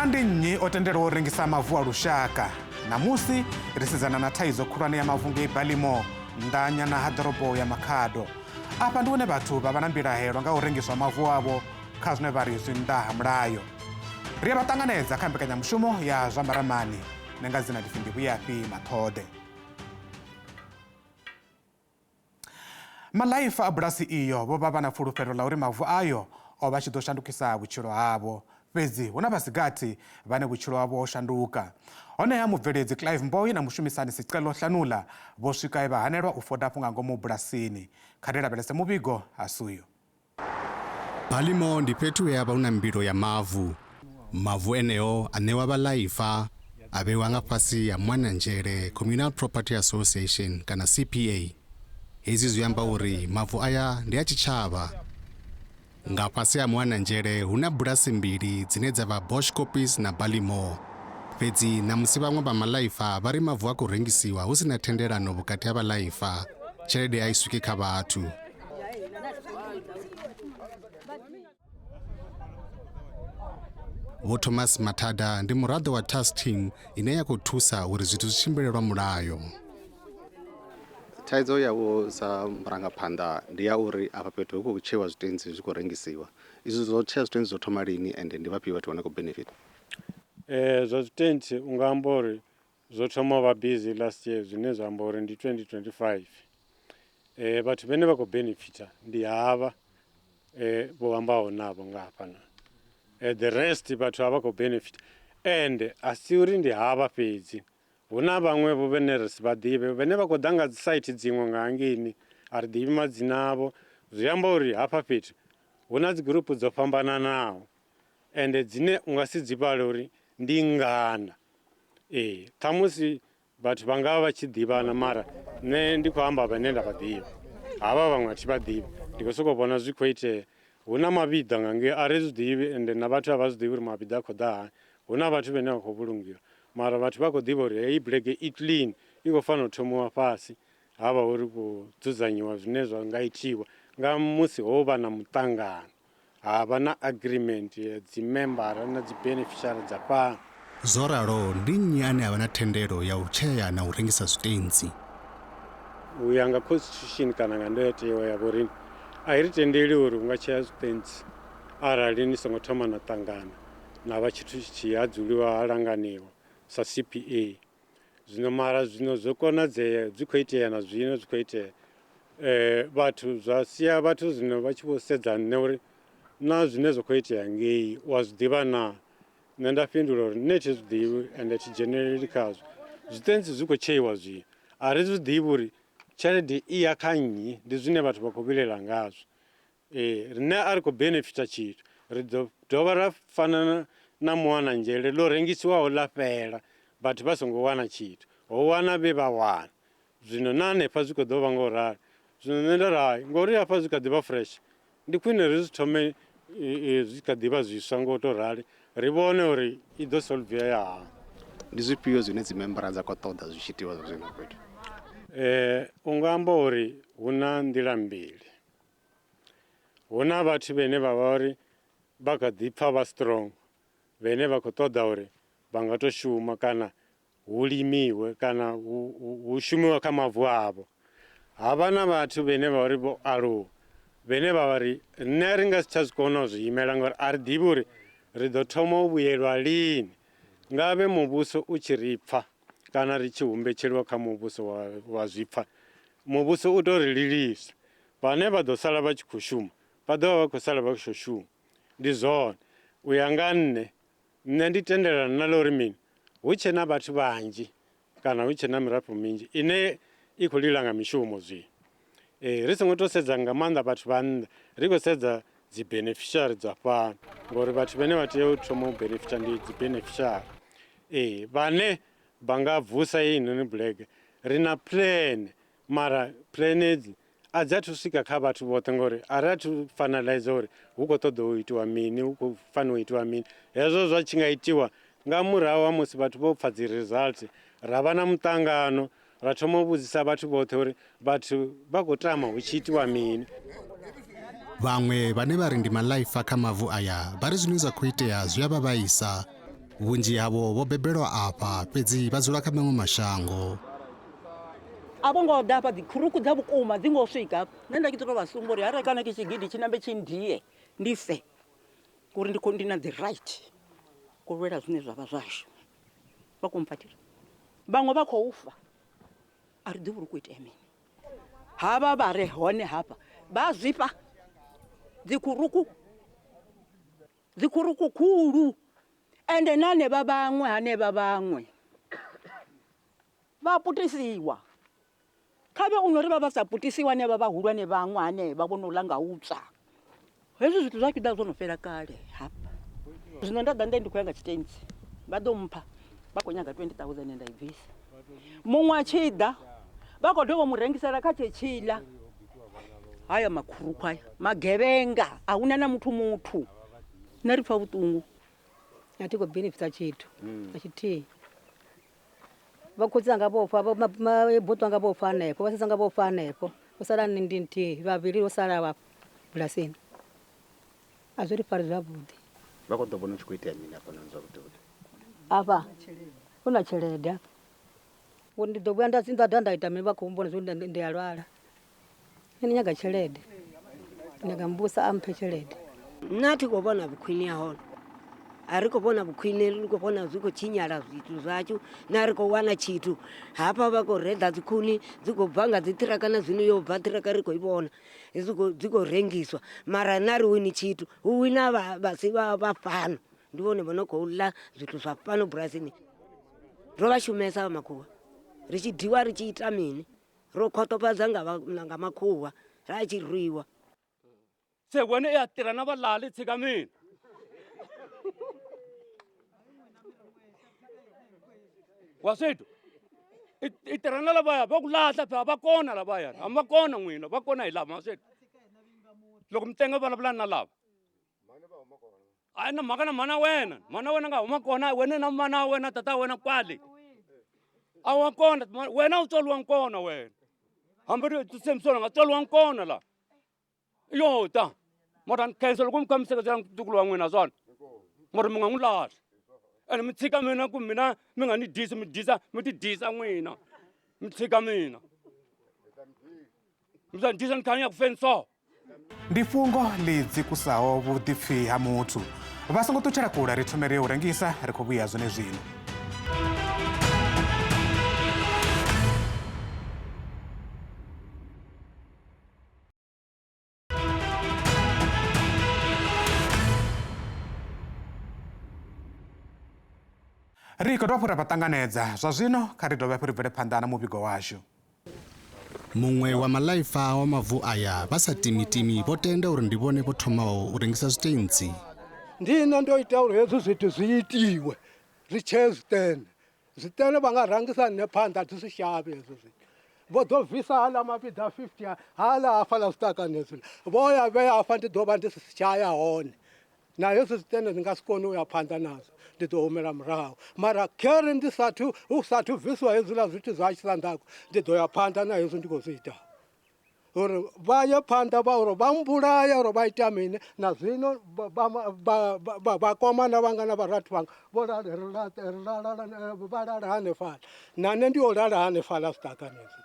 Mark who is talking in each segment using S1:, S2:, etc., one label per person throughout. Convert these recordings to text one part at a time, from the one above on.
S1: Na ndi nnyi o tendelwa u rengisa mavu a lushaka? Ṋamusi ri sedzana na thaidzo khulwane ya mavu ngei Balimo, nnḓa nyana ha ḓorobo ya Makhado. Afha ndi hune vhathu vha vha na mbilahelo nga u rengiswa mavu avho kha zwine vha ri zwi nnḓa ha mulayo. Ri a vha ṱanganedza kha mbekanyamushumo ya zwa maramani. Nṋe nga dzina ndi pfi Ndivhuyafhi Maṱhode. Maḽaifa a bulasi iyo vho vha vha na fulufhelo ḽa uri mavu ayo o vha tshi ḓo shandukisa vhutshilo havho. Fhedzi hu na vha si gathi vhane vhutshilo havho ho shanduka. Honeha mubveledzi Clive Mboyi na mushumisani Sicelo Hlanula vho swika he vha hanelwa u foda afho nga ngomu bulasini. Kha ri lavhelese muvhigo ha Suyo.
S2: Balimo ndi fhethu he ha vha hu na mbilo ya mavu. Mavu eneo a ṋewa vhaḽaifa, a vhewa nga fhasi ha Mwananzhele Communal Property Association kana CPA. Hezwi zwi amba uri mavu aya ndi a tshitshavha. Nga fhasi ha Mwananzhele hu na bulasi mbili dzine dza vha Bosch Koppies na Ballymore. Fhedzi ṋamusi vhaṅwe vha maḽaifa vha ri mavu a khou rengisiwa hu si na thendelano vhukati ha vhaḽaifa, tshelede a i swiki kha vhathu. Vho Thomas Mathada ndi muraḓo wa task team ine ya khou thusa uri zwithu zwi tshimbile lwa mulayo.
S3: Thaidzo yavho sa murangaphanḓa ndi ya uri afha fhethu hu khou tsheiwa zwitentsi zwi khou rengisiwa. Izwi zwo tshea zwitentsi zwo thoma lini ende ndi vhafhio vhathu vha no khou benefitha?
S4: Zwa zwitentsi u nga amba uri Zwo thoma u vha busy last year zwine zwa amba uri ndi 2025. Vhathu vhane vha khou benefitha ndi havha vho ambaho navho nga hafhanoni. The rest vhathu a vha khou benefitha ende a si uri ndi havha fhedzi, hu na vhaṅwe vho vhane ri si vha ḓivhe vhane vha khou ḓa nga dzi site dziṅwe nga hangeini a ri ḓivhi madzina avho. Zwi amba uri hafha fhethu hu na dzi gurupu dzo fhambananaho ende dzine u nga si dzi vhale uri ndi nngana. Ee ṱhamusi vhathu vha nga vha vha tshi ḓivhana mara nṋe ndi khou amba vhane nda vha ḓivha, havha vhaṅwe a thi vha ḓivhi ndi khou sokou vhona zwi khou itea. Hu na mavhiḓa nga ngei a ri zwi ḓivhi ende na vhathu a vha zwi ḓivhi uri mavhiḓa a khou ḓa hani, hu na vhathu vhane vha khou vhulungiwa mara vhathu vha khou ḓivha uri heyi bulege i clean i khou fanela u thomiwa fhasi ha vha uri khou dzudzanyiwa zwine zwa nga itiwa nga musi ho vha na muṱangano. Ha vha na agreement ya dzi membara na dzi beneficiary dza fhano.
S2: Zwo ralo, ndi nnyi ane a vha na thendelo ya u tshea na u rengisa zwitentsi?
S4: U ya nga constitution kana nga ndayotewa ya vhoriṋe, a i ri tendeli uri u nga tshea zwitentsi arali ni songo thoma na ṱangana na vha tshithu tshithihi ha dzuliwa ha langaniwa sa CPA. Zwino mara zwino zwo konadzea zwi khou itea na zwino zwi khou itea vhathu zwa sia vhathu zwino vha tshi vho sedza nṋe uri na zwine zwa khou itea ngei u a zwi ḓivha naa. Nṋe nda fhindula uri nṋe thi zwi ḓivhi ende thi dzheneleli khazwo. Zwitentsi zwi khou tsheiwa zwino a ri zwi ḓivhi uri tshelede i ya kha nnyi ndi zwine vhathu vha khou vhilaela ngazwo. Ee, riṋe a ri khou benefitha tshithu, ri ḓo dovha ra fana na muwananzhele ḽo rengisiwaho ḽa fhela vhathu vha songo wana tshithu, ho wana vhe vha wana. Zwino na hanefha zwi khou ḓo vha nga u ralo. Zwino nṋe nda ri hai ngori hafha zwi kha ḓi vha fresh ndi khwine ri zwi thome zwi kha ḓi vha zwiswa nga u tou rali ri vhone uri i ḓo solvea hani.
S3: Ndi zwifhio zwine dzi membara dza khou ṱoḓa zwi tshi itiwa zwa zwino fhethu?
S4: U nga amba uri hu na nḓila mbili. Hu na vhathu vhane vha vha uri vha kha ḓi pfha vha strong vhane vha khou ṱoḓa uri vha nga to shuma kana hu limiwe kana hu shumiwe kha mavu avho. Ha vha na vhathu vhane vha uri vho aluwa vhane vha vha ri nṋe ri nga si tsha zwi kona u zwi imela ngori a ri ḓivhi uri ri ḓo thoma u vhuyelwa lini ngavhe muvhuso u tshi ri pfha kana ri tshi humbetsheliwa kha muvhuso wa zwi pfha muvhuso u to ri lilisa. Vhane vha ḓo sala vha tshi khou shuma vha ḓo vha vha khou sala vha tshi khou shuma. Ndi zwone. U ya nga nṋe, nṋe ndi tendelana na ḽa uri mini, hu tshe na vhathu vhanzhi kana hu tshe na mirafho minzhi ine i khou lila nga mishumo zwino. Ee, ri songo tou sedza nga maanḓa vhathu vha nnḓa, ri khou sedza dzi beneficiary dza fhano ngori vhathu vhane vha tea u thoma u benefitha ndi dzi beneficiary. Ee, vhane vha nga vusa heinoni bulege ri na plan Mara plan hedzi a dzi athu swika kha vhathu vhoṱhe ngori a ri athu finalize uri hu khou ṱoḓa u itiwa mini hu khou fanela u itiwa mini. Hezwo zwa tshi nga itiwa nga murahu ha musi vhathu vho pfha dzi results ra vha na muṱangano ra thoma u vhudzisa vhathu vhoṱhe uri vhathu vha khou tama hu tshi itiwa mini.
S2: Vhaṅwe vhane vha ri ndi maḽaifa kha mavu aya vha ri zwine zwa khou itea zwi a vha vhaisa. Vhunzhi havho vho bebelwa afha fhedzi vha dzula kha maṅwe mashango.
S5: A vho ngo ḓa hafha dzikhuruku dza vhukuma dzi ngo swika hafha. Nṋe nda tshi ḓo tou vha sumba uri arali kana tshigidi tshi nambe tshi ndie ndi fe ngori ndi khou ndi na dzi right khou lwela zwine zwa vha zwashu. Vha khou mpfathela vhaṅwe vha khou fa a ri ḓivhi uri hu khou itea mini. Havha vha re hone hafha vha zwifha dzikhuruku dzikhuruku khulu ende na hanevha vhaṅwe hanevha vhaṅwe vha putisiwa kha vhe u no ri vha vha sa putisiwa hanevha vhahulwane vhaṅwe hanevha vho no ḽa nga u tswa hezwi zwithu zwa tshi ḓa zwo no fhela kale hafha zwino nda ḓa nṋe ndi khou ya nga tshitentsi vha ḓo mpha vha khou nyaga 20000 nda i bvisa muṅwe a tshi ḓa vha khou dovha mu rengisela kha tshetshila haya makhurukhu aya magevhenga a huna na muthu muthu nṋe ri pfa vhuṱungu
S6: a thi khou benefita tshithu na tshithihi vha khotsi anga vho fa buti wanga vho fa hanefho vha sisi anga vho fa hanefho ho sala nṋe ndi nthihi vhavhili vho sala vha bulasini a zwi ri fari zwavhuḓi.
S3: Vha khou ḓo vhona hu tshi khou itea mini hafhanoni zwavhuḓi vhuḓi?
S6: Afha hu na tshelede afha ngori ndi ḓo vhuya nda nda dovha nda ita mini vha khou vhona zwa uri ndi a lwala nṋe ndi nyaga tshelede ndi nyaga muvhuso a mphe tshelede.
S7: Nṋe a thi khou vhona vhukhwine ha hone a ri khou vhona vhukhwine ri khou vhona zwi khou tshinyala zwithu zwashu na ri khou wana tshithu hafha vha khou reḓa dzikhuni dzi khou bva nga dziṱhiraka na zwino yo bva ṱhiraka ri khou i vhona dzi khou rengiswa mara nṋe a ri wini tshithu hu wina vha si vha fhano ndi vhone vho no khou ḽa zwithu zwa fhano bulasini ro vha shumesa vha makhuwa ri tshi diwa ri tshi ita mini ro khoṱofhadza nga makhuwa ra tshi rwiwa
S8: se wena i ya tirha na valali tshika mina wa swi twa i tirha na lavaya va ku lahla phela va kona lavaya a va kona n'wina va kona hi lava ma swi twa loko mi tenga vulavulani na lava a na mhaka na mhana wena mhana wena nga huma kona wena na mana wena tata wena kwale a wa kona wena u tswaliwa kona wena hambi ri Samson a nga tswaliwa kona la yo ta mara ni khensa loko mi kha mi seketela ntukulu wa n'wina swona mara mi nga n'wi lahli ene mi tshika mina ku mina mi nga ni dyisi mi dyisa mi ti dyisa n'wina mi tshika mina mi ta ni dyisa ni kha ni ya ku feni so
S1: Ndi fhungo ḽi dzikusaho vhuḓipfi ha muthu. Vha songo ṱutshela kule ri thome ri ye u rengisa ri khou vhuya zwenezwino. Ri khou dovha hafhu ra vha ṱanganedza zwa zwino kha ri dovhe hafhu ri bvele phanḓa na muvhigo washu.
S2: Muṅwe wa maḽaifa wa mavu aya vha sa timitimi vho tenda uri ndi vhone vho thomaho u rengisa zwitentsi.
S9: Ndi nṋe ndo ita uri hezwi zwithu zwi itiwe ri tshee zwiṱene zwiṱene vha nga rangisa nṋe phanḓa thi zwi shavhi hezwo zwithu vho ḓo bvisa haḽa mapiḓa 50 haḽa hafhaḽa zwiṱakani hezwiḽa vho ya vhea hafha ndi ḓo vha ndi si tsha ya hone Na hezwi zwiṱene ndi nga si kone u ya phanḓa nazwo, ndi ḓo humela murahu. Mara kheri ndi sathu hu sathu bvisiwa hezwiḽa zwithu zwa tshisanḓako, ndi ḓo ya phanḓa na hezwi ndi khou zwi ita. Uri vha ye phanḓa vha uri vha mbulaya uri vha ita mini na zwino vhakomana vhanga na vharathu vhanga vho vha lala hanefhaḽa na nṋe ndi yo lala hanefhaḽa zwiṱakani hezwi.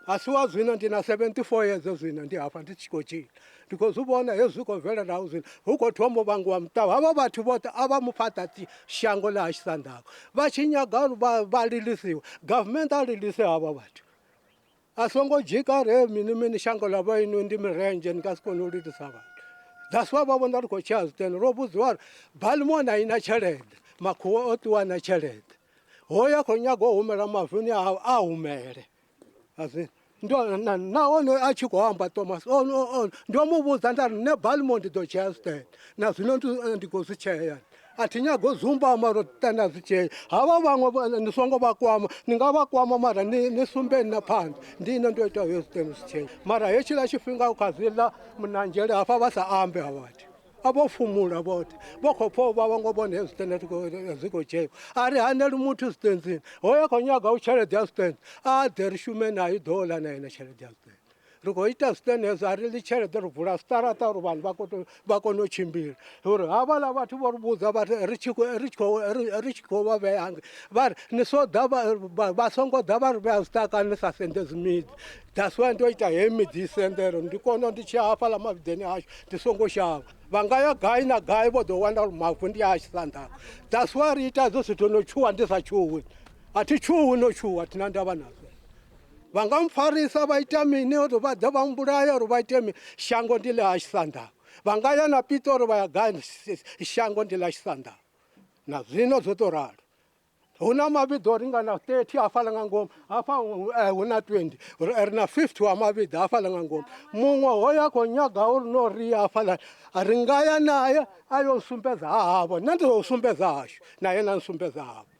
S9: A si wa zwino ndi na 74 years zwino ndi hafha ndi tshi khou tshila. Ndi khou zwi vhona hezwi zwi khou bvelelaho zwino hu khou thoma u vhangiwa muṱavha. Havha vhathu vhoṱhe a vha mu fhaṱa shango ḽa hashu Sandago vha tshi nyaga uri vha lilisiwe government a lilise havha vhathu. A songo dzhika uri mini mini shango ḽa vho inwi ndi mirenzhe ni nga si kone u lilisa vhathu. That's why vha vhona ri khou tshea zwiṱene ro vhudziwa uri Balmoor a i na tshelede makhuwa o ṱuwa na tshelede. Hoyo a khou nyaga u humela mavuni awe a humele. Ndo nahone a tshi khou amba Thomas ndo mu vhudza nda ri nṋe Balmoor ndi ḓo tshea zwiṱene na zwino ndi khou zwi tshea a thi nyagi u dzumbama uri tenda zwi tshea havha vhaṅwe ni songo vha kwama ni nga vha kwama mara ni sumbe nṋe phanḓa ndi nṋe ndo itaho hezwi zwiṱene zwi tshea mara hetshiḽa tshifhinga kha zwiḽa munanzhele hafha vha sa ambi havha vhathu. A vho fhumula vhoṱhe vho khou pfa u vhavha ngo vhona hezwi zwiṱene zwi khou dzheiwa a ri haneli muthu zwiṱentsini hoyo a khou nyaga u tshelede ya zwiṱentsi a ḓe ri shume naye u ḓo ḽa na ene tshelede ya zwiṱentsi. Ri khou ita zwitene hezwo, a ri ḽi tshelede, ri vula zwiṱaraṱa uri vanhu vha kone u tshimbila. Uri havhaḽa vhathu vho ri vhudza vha ri ri tshi khou ri tshi khou ri tshi khou vha vhea hangei vha ri ni so ḓa vha songo ḓa vha ri vhea zwiṱakani ni sa sendedzi miḓi. That's why ndo ita heyi miḓi i sendele ndi kone ndi tshi ya hafhaḽa mavhiḓeni ashu ndi songo shavha. Vha nga ya gai na gai vho ḓo wana uri mavu ndi a Tshisandago. That's why ri ita hezwo zwithu no tshuwa ndi sa tshuwi. A thi tshuwi no tshuwa thi na ndavha nazwo. Vha nga mpfarisa vha ita mini uri vha ḓe vha mbulaya uri vha ite mini shango ndi ḽa Tshisandago. Vha nga ya na Pitori vha ya gai shango ndi ḽa Tshisandago. Na zwino zwo tou ralo. Hu na mavhiḓa o ringana 30 hafhaḽa nga ngomu hafha hu na 20 ri na 50 wa mavhiḓa hafhaḽa nga ngomu. Muṅwe hoyo a khou nyaga uri no ri hafhaḽa ri nga ya naye a yo sumbedza ha havho nṋe ndi ḓo sumbedza hashu na yena a sumbedza havho.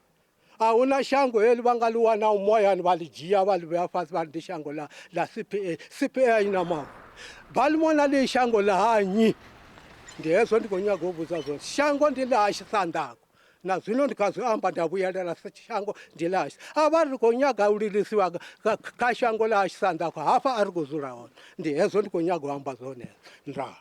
S9: A hu na shango heḽi vha nga ḽi wana muyani vha ḽi dzhia vha ḽi vhea fhasi vha ri ndi shango ḽa ḽa C_P_A, C_P_A a i na mavu. Ballimore na ḽi shango ḽa ha nnyi ndi hezwo ndi khou nyaga u vhudza zwone shango ndi ḽa ha Tshisandago na zwino ndi kha zwi amba nda vhuyelela shango ndi ḽa ha a vha ri khou nyaga u lilisiwa kha shango ḽa ha Tshisandago hafha a ri khou dzula hone ndi hezwo ndi khou nyaga u amba zwone ndaa.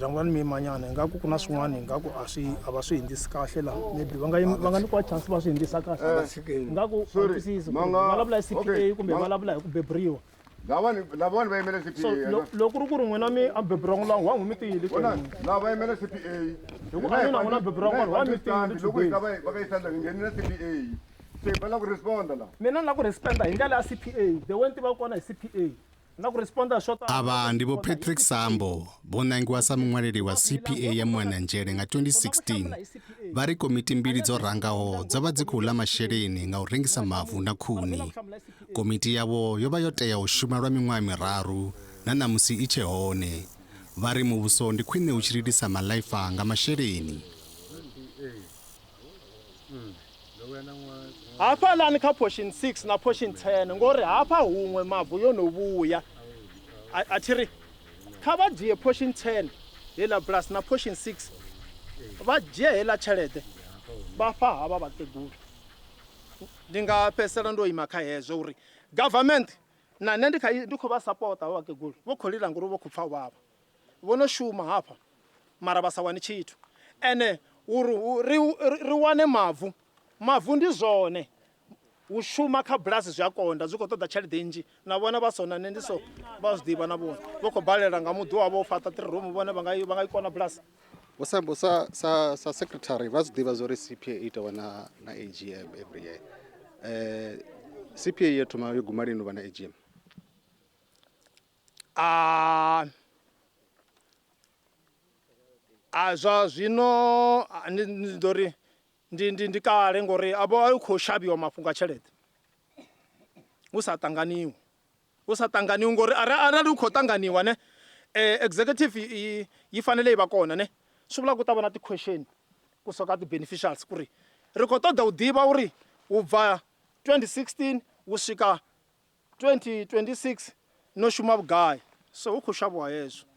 S10: Rhangani mi yimanyana ingaku ku na swin'wana ingaku a swi a va swi hindzisi kahle la maybe va nga va nga nyikiwa chance va swi hindzisa kahle ingaku a twisisi ku vulavula hi C_P_A kumbe vulavula hi ku beburiwa
S11: lavani lavani va yimela
S10: so
S11: CPA
S10: loko ku ri ku ri n'wina mi a beburiwa n'wana wa n'wi mi tiyile
S11: vona lava va yimela CPA
S10: hi ku a ni na n'wina beburiwa n'wana wa mi tiyile
S11: loko hi ta va va ka yisandla hi nghenile CPA se va lava ku responda la
S10: mina ni lava ku responda hi ndlela ya C_P_A the way ni tivaka kona hi C_P_A na ku responda swo tala
S2: Avha ndi Vho Patrick Sambo vho nangiwa sa muṅwaleli wa C_P_A ya Muananzhele nga 2016. Vha ri komiti mbili dzo rangaho dzo vha dzi khou ḽa masheleni nga u rengisa mavu na khuni. Komiti yavho yo vha yo tea u shuma lwa miṅwaha miraru na ṋamusi i tshe hone. Vha ri muvhuso ndi khwine u tshi lilisa maḽaifa nga masheleni.
S10: Hafhaḽani kha portion 6 na portion 10 ngori hafha huṅwe mavu yo no vhuya a thi ri kha vha dzhie portion 10 heiḽa bulasi na portion 6 vha dzhie heiḽa tshelede vha fha havha vhakegulu. Ndi nga fhedzisela ndo ima kha hezwo uri government na nṋe ndi kha ndi khou vha sapota havha vhakegulu vho khou lila ngori vho khou pfa u vhavha. Vho no shuma hafha mara vha sa wani tshithu ene uri ri ri wane mavu mavu ndi zwone u shuma kha bulasi zwi a konda zwi khou ṱoḓa tshelede nnzhi na vhone vha so na nṋe ndi so vha zwi ḓivha na vhone vho khou balela nga muḓi wavho u fhaṱa three room vhone vha nga vha nga i kona bulasi.
S3: Vho Sambo sa sa sa secretary vha zwi ḓivha zwori C_P_A i ita vha na na A_G_M every year. C_P_A yo thoma yo guma lini u vha na A_G_M?
S10: A a zwa zwino ndi ndi ḓo ri ndi ndi ndi kale ngori a vho a khou shavhiwa mafhungo a tshelede hu sa ṱanganiwi hu sa ṱanganiwi ngori arali hu khou ṱanganiwa ne executive yi fanele yi va kona ne swi vula ku ta va na ti-question kusuka ka ti-beneficials ku ri ri khou ṱoḓa u ḓivha uri u bva 2016 u swika 2026 no shuma vhugai so hu khou shavhiwa hezwo.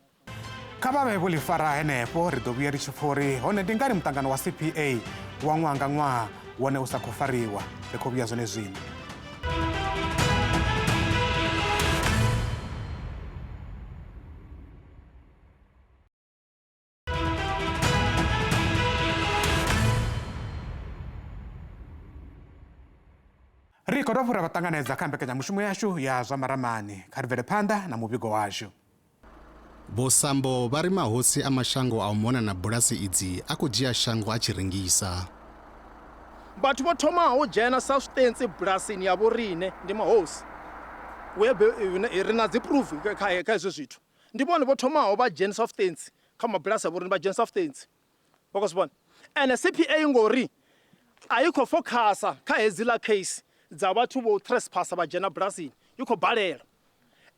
S1: Kha vha vhe vho ḽi fara henefho, ri ḓo vhuya ri tshi pfa uri hone ndi ngani muṱangano wa C_P_A wa ṅwaha nga ṅwaha wone u sa khou fariwa. Ri khou vhuya zwone zwino. Ri khou dovha hafhu ra vha ṱanganedza kha mbekanyamushumo yashu ya zwa maramani. Kha ri bvele phanḓa na muvhigo washu.
S2: Vho Sambo vha ri mahosi a mashango a u mona na bulasi idzi a khou dzhia shango a tshi rengisa.
S10: Vhathu vho thomaho u dzhena sa zwiṱentsi bulasini ya vho riṋe ndi mahosi. Ri na dzi proof kha hezwi zwithu. Ndi vhone vho thomaho vha dzhenisa zwiṱentsi kha mabulasi a vho riṋe vha dzhenisa zwiṱentsi. Vha khou zwi vhona? Ende C_P_A ngori a i khou fokhasa kha hedziḽa case dza vhathu vho tresphasa vha dzhena bulasini i khou balela.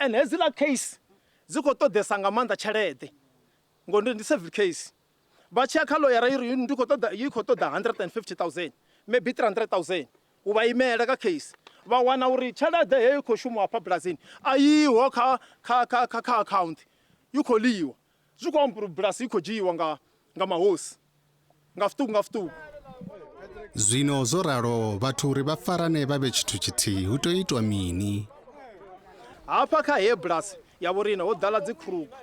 S10: Ende hedziḽa case dzi khou ṱoḓesa nga maanḓa tshelede ngori ndi civil case. Vha tshi ya kha ḽoyara i ri ndi khou ṱoḓa i khou ṱoḓa 150,000 maybe 300,000 u vha imela kha case. Vha wana uri tshelede heyo i khou shumiwa hafha bulasini a iho kha kha kha kha kha account i khou ḽiwa. Zwi khou amba uri bulasi i khou dzhiiwa nga nga mahosi nga zwiṱuku nga zwiṱuku.
S2: Zwino zwo ralo vhathu uri vha farane vha vhe tshithu tshithihi hu tea u itwa mini?
S10: Hafha kha heyi bulasi ya vhoriṋe ho ḓala dzi khuruku.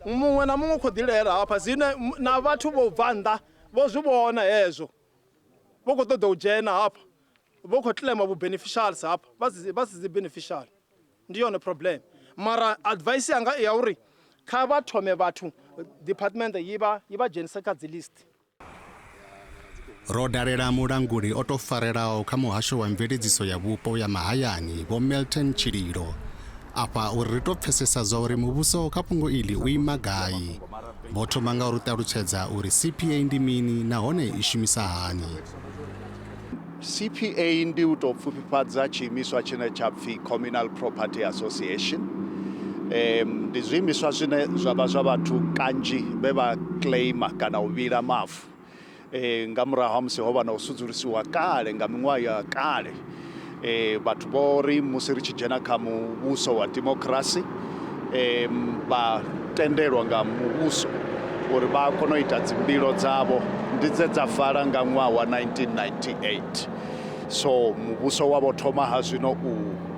S10: Muṅwe na muṅwe u khou ḓilela hafha zwine na vhathu vho bva nnḓa vho zwi vhona hezwo. Vho khou ṱoḓa u dzhena hafha vho khou claim vhu beneficials hafha vha si dzi beneficial. Ndi yone problem mara advice yanga i ya uri kha vha thome vhathu department yi vha yi vha dzhenise kha dzi list.
S2: Ro dalela mulanguli o tou farelaho kha muhasho wa mveledziso ya vhupo ya mahayani Vho Melton Tshililo afha uri ri tou pfesesa zwauri muvhuso kha fhungo iḽi u ima gai. Vho thoma nga u ri ṱalutshedza uri CPA ndi mini nahone i shumisa hani.
S12: CPA ndi u tou pfufhifhadza tshiimiswa tshine tsha pfi Communal Property Association. Um, ndi zwiimiswa zwine zwa vha zwa vhathu kanzhi vhe vha claima kana u vhila mavu e, nga murahu ha musi ho vha na u sudzulusiwa kale nga miṅwaha ya kale e, vhathu vho ri musi ri tshi dzhena kha muvhuso wa democracy e, vha tendelwa nga muvhuso uri vha kone u ita dzimbilo dzavho ndi dze dza vala nga ṅwaha wa 1998 so muvhuso wa vho thoma ha zwino u,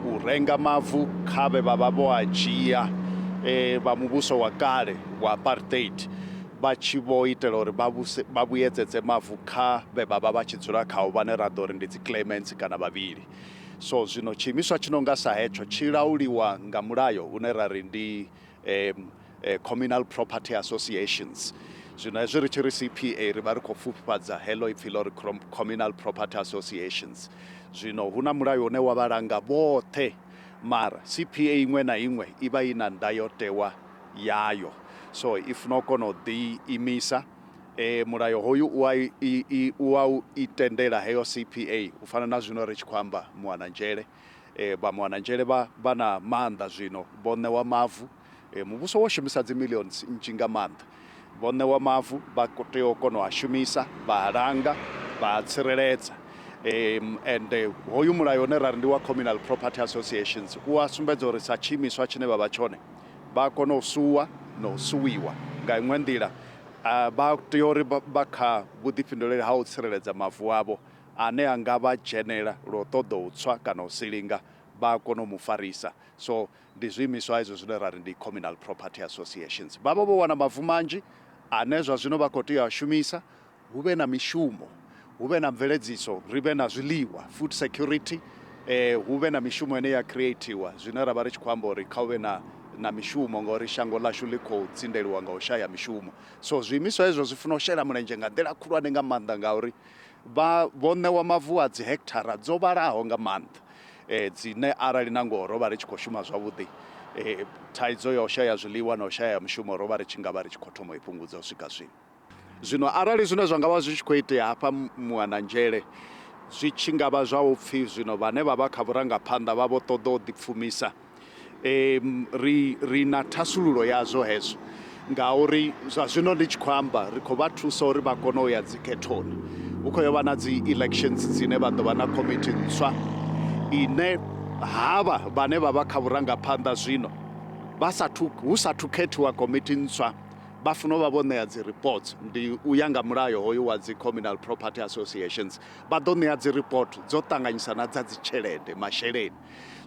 S12: u renga mavu kha vhe vha vha vho a dzhia e, vha muvhuso wa kale wa apartheid vha tshi vho itela uri vha vhuse, vha vhuyedzedze mavu kha vhe vha vha vha tshi dzula khao vhane ra ḓo ri ndi dzi claimants kana vhavhili so zwino tshiimiswa tshi no nga sa hetsho tshi lauliwa nga mulayo une ra ri ndi um, communal property associations zwino hezwi ri tshi ri cpa ri vha ri khou pfufhifhadza heḽo ipfi ḽo ri communal property associations zwino hu na mulayo une wa vha langa vhoṱhe mara cpa iṅwe na iṅwe i vha i na ndayotewa yayo so i funa u kona u ḓi imisa e, mulayo hoyu u a i, u a i tendela heyo cpa u fana na zwino ri tshi khou amba muwananzhele e, vha muwananzhele vha vha na maanḓa zwino vho ṋewa mavu e, muvhuso wo shumisa dzi millions nnzhi nga maanḓa vho ṋewa mavu vha tea u kona u a shumisa vha a langa vha a tsireledza um, and hoyu mulayo une ra ri ndi wa communal property associations u a sumbedza uri sa tshiimiswa tshine vha vha tshone vha kona u suwa na u suwiwa nga iṅwe nḓila vha tea uri vha kha vhuḓifhinduleli ha u tsireledza mavu avho ane a nga vha dzhenela lwa u ṱoḓa u tswa kana u silinga vha kona u mu farisa so ndi zwiimiswa hezwo zwine ra ri ndi communal property associations vha vha vho wana mavu manzhi ane zwa zwino vha khou tea u a shumisa hu vhe na mishumo hu vhe na mveledziso ri vhe na zwiḽiwa food security eh, hu vhe na mishumo ine ya creatiwa zwine ra vha ri tshi khou amba uri kha hu vhe na na mishumo ngauri shango ḽashu ḽi khou tsindeliwa nga u shaya mishumo so zwiimiswa hezwo zwi funa u shela mulenzhe nga nḓila khulwane nga maanḓa ngauri vha vho ṋewa mavu a dzi hekithara dzo vhalaho nga maanḓa eh, dzine arali na ngoho ro vha ri tshi khou shuma zwavhuḓi eh, thaidzo ya u shaya zwiḽiwa na u shaya mushumo ro vha ri tshi nga vha ri tshi khou thoma u i fhungudza u swika zwino Zwino arali zwine zwa nga vha zwi tshi khou itea hafha Muananzhele zwi tshi nga vha zwa u pfhi zwino vhane vha vha kha vhurangaphanḓa vha vho ṱoḓa u ḓipfumisa, ri ri na thasululo yazwo hezwo ngauri zwa zwino ndi tshi khou amba ri khou vha thusa uri vha kone u ya dzikhethoni. Hu khou yo vha na dzi elections dzine vha ḓo vha na komiti ntswa ine havha vhane vha vha kha vhurangaphanḓa zwino vha sathu hu sathu khethiwa komiti ntswa vha funa u vha vho ṋea dzi reports ndi u ya nga mulayo hoyu wa dzi communal property associations vha ḓo ṋea dzi report dzo ṱanganyisa na dza dzi tshelede masheleni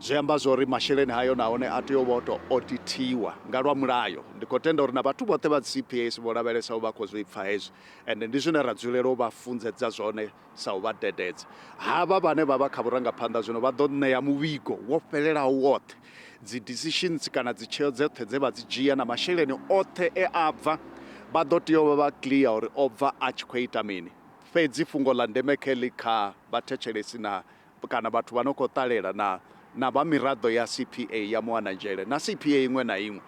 S12: zwi amba zwori masheleni hayo nahone a tea u vha o to auditiwa nga lwa mulayo ndi khou tenda uri na vhathu vhoṱhe vha dzi CPAs vho lavhelesaho vha khou zwi pfa hezwi ende ndi zwine ra dzulela u vha funzedza zwone sa u vha dededza. Havha vhane vha vha kha vhurangaphanḓa zwino vha ḓo ṋea muvhigo wo fhelelaho woṱhe, dzi decisions kana dzi tsheo dzoṱhe dze vha dzi dzhia na masheleni oṱhe e a bva, vha ḓo tea u vha vha clear uri o bva a tshi khou ita mini. Fhedzi fhungo ḽa ndeme kheḽi kha vhathetshelesi na kana vhathu vha no khou ṱalela na na vha miraḓo ya CPA ya Muananzhele na CPA iṅwe na iṅwe,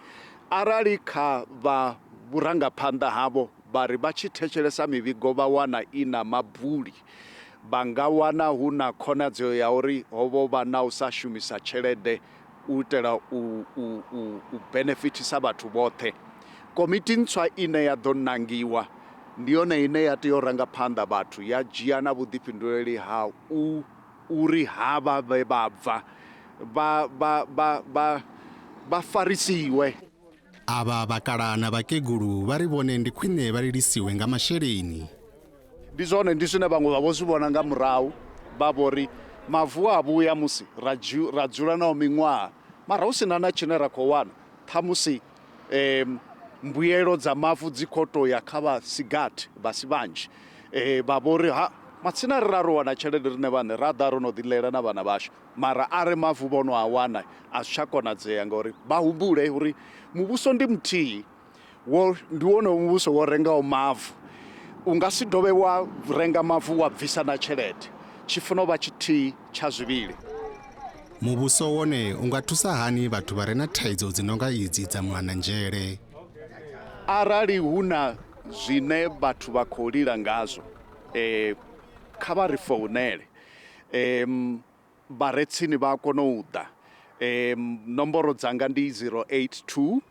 S12: arali kha vha vhurangaphanḓa havho vha ri vha tshi thetshelesa mivhigo vha wana i na mabuli, vha nga wana hu na khonadzeo ya uri ho vho vha na u sa shumisa tshelede u itela u, u, u, u benefithisa vhathu vhoṱhe. Komiti ntswa ine ya ḓo nangiwa ndi yone ine ya tea u ranga phanḓa vhathu ya dzhia na vhuḓifhinduleli ha u uri havha vhe vha bva vha, vha, vha, vha, vha farisiwe.
S2: Avha vhakalaha na vhakegulu vha ri vhone ndi khwine vha lilisiwe nga masheleni.
S12: Ndi zwone, ndi zwine vhaṅwe vha vho zwi vhona nga murahu, vha vho ri mavu a vhuya musi ra dzula nao miṅwaha mara hu sina na tshine ra khou wana, ṱhamusi mbuyelo dza mavu dzi khou tou ya kha vha sigathi vha si vhanzhi. Vha vho ri ha matsina ri ra ro wana tshelede riṋe vhaṋe ra ḓa ro no ḓi ḽela na vhana vhashu, mara are mavu vho no a wana a zwi tsha konadzea, ngauri vha humbule uri muvhuso ndi muthihi, wo ndi wone muvhuso wo rengaho mavu, u nga si dovhe wa renga mavu wa bvisa na tshelede, tshi funa u vha tshithihi tsha zwivhili.
S2: Muvhuso wone u nga thusa hani vhathu vha re na thaidzo dzi no nga idzi dza muananzhele?
S12: Arali hu na zwine vhathu vha khou lila ngazwo, kha vha ri founele, vha re tsini vha a kona u ḓa. Nomboro dzanga ndi 082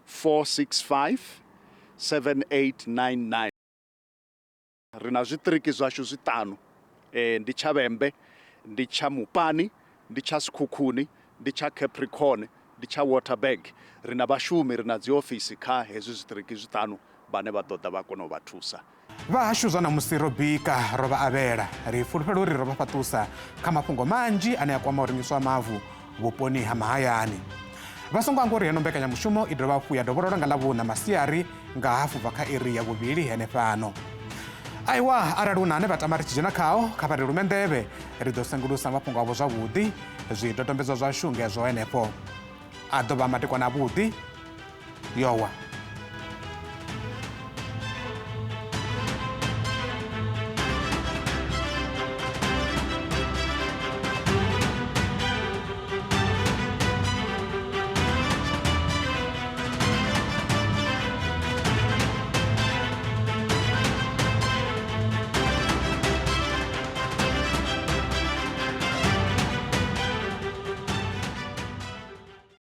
S12: 465 7899. Ri na zwiṱiriki zwashu zwiṱanu, ndi tsha Vhembe, ndi tsha Mupani, ndi tsha Sekhukhune, ndi tsha Capricorn, ndi tsha Waterberg. Ri na vhashumi, ri na dziofisi kha hezwi zwiṱiriki zwiṱanu vhane vha ḓo ḓa vha kona u vha thusa.
S1: Vha hashu zwa ṋamusi ro bika ro vha avhela. Ri fulufhela uri ro vha fhaṱusa kha mafhungo manzhi ane a kwama u rengiswa ha mavu vhuponi ha mahayani. Vha songo hangwa uri heno mbekanyamushumo i dovha hafhu ya dovholola nga Ḽavhuṋa masiari nga hafu bva kha iri ya 2 henefhano. Aiwa, arali hu na ane vha tama ri tshi dzhena khao, kha vha ri lume nḓevhe, ri ḓo sengulusa mafhungo avho zwavhuḓi. Zwidodombedzwa zwashu ngezwo henefho. A ḓo vha madekwana avhuḓi. Yowa.